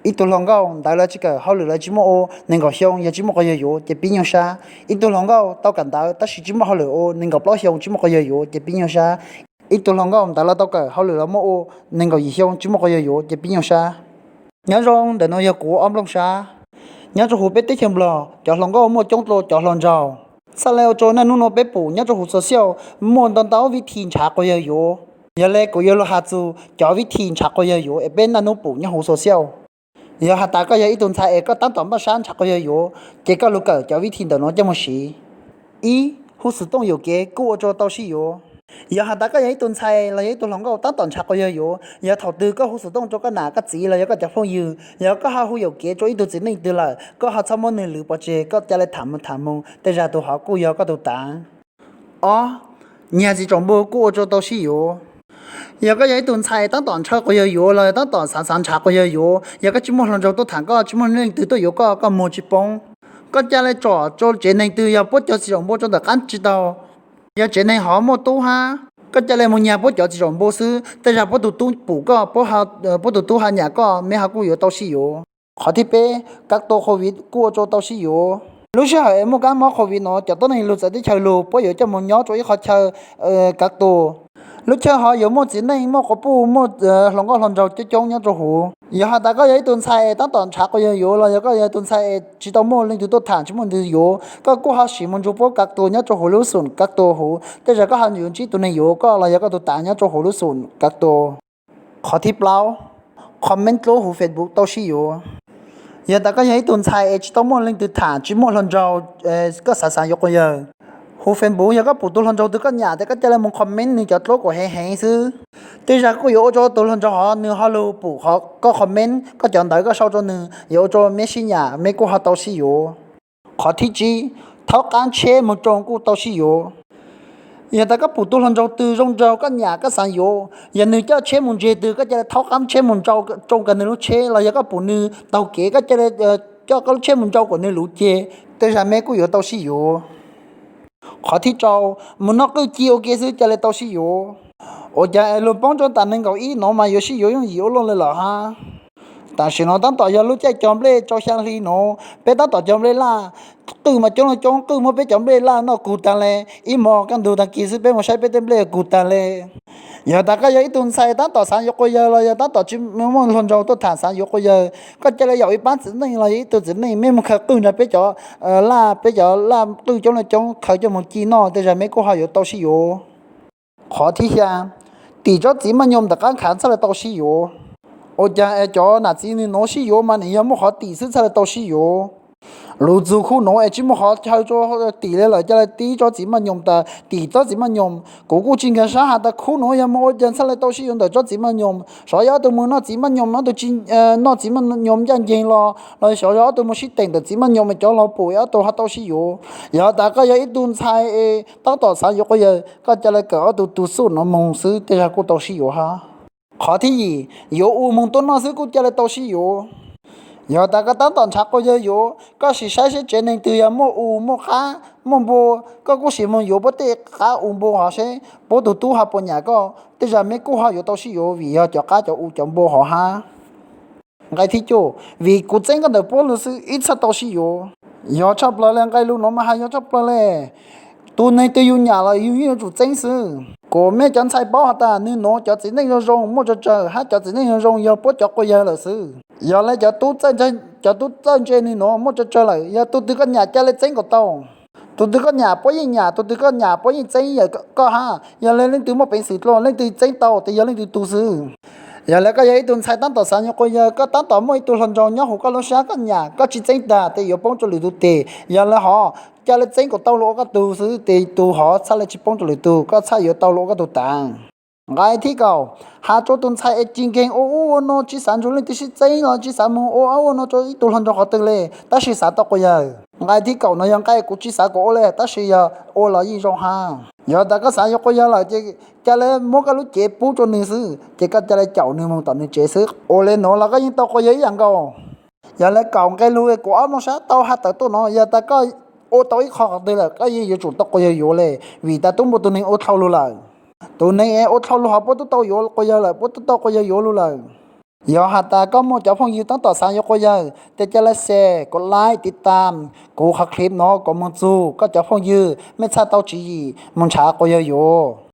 Ib tug hluas nkauj ntawv lawv tsis kawm, hauj lwm lawv tsis muaj ua, nees nkaum xyoo yog tsis muaj quas yawg yuav ces pib nyuaj sab. Ib tug hluas nkauj tau kawm ntawv tab sis tsis muaj hauj lwm ua, nees nkaum plaub xyoo tsis muaj quas yawg yuav ces pib nyuaj sab. Ib tug hluas nkauj ntawv lawv tau kawm, hauj lwm lawv muaj ua, nees nkaum yim xyoo tsis muaj quas yawg yuav ces pib nyuaj sab. Nyob zoo, ntawm no yog kuv ob nplooj sab. Nyob rau huv peb teb chaws Nplog cov hluas nkauj muaj coob dua cov hluas nraug. Txhaj le ua rau naj nub no peb pum nyob rau huv xov xiaj muaj ntau ntau vib thi ntshav quas yawg yuav. Yog le kuv yuav lug has txug cov vib thi ntshav quas yawg yuav es peb naj nub pum nyob huv xov xiaj. Yog has tas koj yog ib tug ntxhais es koj tab tom npaj sab ntshav quas yawg yuav, ces koj lug kawm cov vib thi ntawm no coj moog siv. Ib, hu xwm tooj yuam kev kuj ua rau tau sib yuav. Yog has tas koj yog ib tug ntxhais los yog ib tug hluas nkauj tab tom ntshav quas yawg yuav, yog thaum twg koj hu xwm tooj rau koj nam koj txiv los yog koj cov phooj ywg, yog koj ho hu yuam kev rau ib tug txiv neej twg lawm, koj ho txhob muab nws lwv pov tseg, koj ca le tham moog tham moog, tej zag tus hov kuj yog koj tug tav. Ob, nyiag txiv tsaum npua kuj ua rau tau sib yuav. Yog koj yog ib tug ntxhais tab tom ntshaw quas yawg yuav los yog tab tom xav xav ntshav quas yawg yuav, yog koj tsis muaj hluas nraug tuaj tham koj, tsis muaj leej twg tuaj yuav koj, koj muag tsis poob, koj ca le tsom rau tsev neeg twg yog puab cov txiv tsaum npua rau ntawm qab tsis tau. Yog tsev neeg hov muaj tub hab, koj ca le moog nyiag puab cov txiv tsaum npua xwb, tej zag puab tug tub pum koj, puab tug tub ha nyam koj, meb ho kuj yuav tau sib yuav. Qhov thib peb, kav tua covid kuj ua rau tau sib yuav. Lub sij hawm es muaj kab mob covid no cov tuab neeg lug txawv teb chaws lug puab yuav coj moog nyob rau ib qhov chaw kav tua. Lub chaw hov yuav muaj txiv neej, muaj quas puj, muaj hluas nkauj hluas nraug coob coob nyob rau huv. Yog has tas koj yog ib tug ntxhais es tab tom ntshav quas yawg yuav los yog koj yog ib tug ntxhais es tsis tau muaj leej twg tuaj tham, tsis muaj leej twg yuav, koj kuj ho sim moog nrug puab kav tua nyob rau huv lub xum kav tua huv, tej zag koj ho yuav ntsib tus neeg yuav koj los yog koj tug tav nyob rau huv lub xum kav tua. Qhov thib plaub, comment dlua huv Facebook tau sib yuav. Yog tas koj yog ib tug ntxhais es tsis tau muaj leej twg tham, tsis muaj hluas nraug, koj xav xav yuav quas yawg, huv Facebook yog koj pum tug hluas nraug twg koj nyam tes koj ca le moog comment nws cov dlua kom heev heev xwb. Tej zag kuj yuav ua rau tus hluas nraug hov nws ho lug pum koj comment, koj cov ntawv koj sau rau nws, yuav ua rau meb sib nyam, meb kuj ho tau sib yuav. Qhov thib tsib, thaub qab tsheb moog tsoo kuj tau sib yuav. Yog tas koj pum tug hluas nraug twg zoo nraug koj nyam koj xav yuav, yog nws coj tsheb moog ntseg twg koj ca le thaub qab tsheb moog tsoo kag nws lub tsheb, los yog koj pum nws taug kev koj ca le coj koj lub tsheb moog nrau kom nws luv ceg, tej zag meb kuj yuav tau sib yuav. Qhov thib rau, moog noj qwj ci ua ke xwb ca le tau sib yuav. Ua caag es lug poob rua tas neeg nkaum ib no mas yuav sib yuav yooj yim ua luaj le lawm hab. Tam sim no tab tom yog lub caij cog nplej rau xyaa hli no, peb tab tom cog nplej laj, qwj mas coob leej coob, qwj muab peb cov nplej laj noj kug taag le. Ib hmo kaj ntug taag kis xwb peb moog saib peb tej nplej kug taag le. Yog tas koj yog ib tug ntxhais tab tom xaav yuav quas yawg los yog tab tom tsis muaj hluas nraug tuaj tham xaav yuav quas yawg, koj ca le yaum ib paab txiv neej los yog ib tug txiv neej mej moog khaws qwj nrug peb cov laj, peb cov laj qwj coob leej coob khaws coj moog ci noj, tej zag mej kuj ho yuav tau sib yuav. Qhov thib xyaa, tim tsob txiv maj nyoos ntawm qaab khav txhaj le tau sib yuav. Ua caag es cov nam txiv nwg nuav sib yuav mas nwg yog muaj qhov tim xwb txhaj le tau sib yuav. Lug txug khub nuav es tsis muaj qhov chaw rua tim le lawm, ca le tib tsob txiv maj nyoos tas tim tsob txiv maj nyoos. Kuv kuj tsis nkag sab has tas khub nuav yog moog ua caag txhaj le tau sib yuav ntawm tsob txiv maj nyoos. Xyov yog ob tug moog noj txiv maj nyoos, ob tug tsis noj txiv maj nyoos ncaaj nceeg los, los xyov yog ob tug moog sib teem ntawm txiv maj nyoos mas cov laug pum ob tug ho tau sib yuav. Yog tas koj yog ib tug ntxhais es tab tom xaav yuav quas yawg, koj ca le kawm ob tug tug xuj nuav moog xwb tej zag kuj tau sib yuav hab. Qhov thib yim, yuav ua moog tuaj noj xwb kuj ca le tau sib yuav. Yog tas koj tab tom nrhav quas yawg yuav, koj sim saib seb tsev neeg twg yog muaj u muaj qab muaj npua, koj kuj sim moog yuav puab tej qab u npua hov seb puab tug tub ho puas nyam koj, tej zag mej kuj ho yuav tau sib yuav vim yog cov qab cov u cov npua hov hab. Nqai thib cuaj, vim kuv txeeb koj ntawm puab lug xwb ib txhaj tau sib yuav. Yog tshaj plawg le, nqai lug nuav mas has yog tshaj plawg le. Tug neeg twg yug nyam los yug yeej yuav tsum txeeb xwb. Kuas mej cov ntxhais paub has tas nwg nuav cov txiv neej zoo zoo muaj tsawg tsawg hab cov txiv neej zoo zoo yog puab cov quas yawg lawm xwb. Yog le cov tub txawj ntse nwg nuav muaj tsawg tsawg lawm, yog tug twg koj nyam ca le txeeb kom tau. Tug twg koj nyam puab yeej nyam, tug twg koj nyam puab yeej txeeb yawm koj hab. Yog le leej twg muaj peev xwm dlua leej twg txeeb tau tes yog leej twg tug xwb. Yog le koj yog ib tug ntxhais tab tom xaav yuav quas yawg, koj tab tom muaj ib tug hluas nraug nyob huv koj lub sab koj nyam, koj tsis txeeb tag tes yuav poob rua lwm tug tes. Yog le hov, ca le txeeb kom tau lug ua koj tug xwb tes tug hov txhaj le tsis poob rua lwm tug, koj txhaj yuav tau lug ua koj tug tav. Nqai thib kaum, has rua tug ntxhais es tsis nkeeg ua ub ua no, tsis xav nrug leej twg sib txeeb los tsis xav moog ua ub ua no rua ib tug hluas nraug qhov twg le, tab sis xav tau quas yawg. Nqai thib kaum no yog nqai kuv tsis xav kom ua le tab sis yog ua los yeej zoo hab. Yog tas koj xav yuav quas yawg lawm ces ca le muab koj lub cev pub rua nwg xwb ces koj ca le caum nwg moog tom nwg tsev xwb, ua le nuav los koj yeej tau quas yawg ib yam nkaus. Yog le kaum nqe lug kuv ob mloog sab tau has tawm tuaj no, yog tas koj ua tau ib qho qhov twg lawm koj yeej yuav tsum tau quas yawg yuav le, vim tas tub npua tug neeg ua dlhau lug lawm. Tug neeg es ua dlhau lug hov puab tub tau yuav quas yawg lawm, puab tub tau quas yawg yuav lug lawm. Yog has tas koj muaj cov phooj ywg tab tom xav yuav quas yawg, cia li like, share, kov like, tiv tam kuv qhov clip no kom moog txug koj cov phooj ywg, mej txhaj tau tswv yim moog nrhav quas yawg yuav.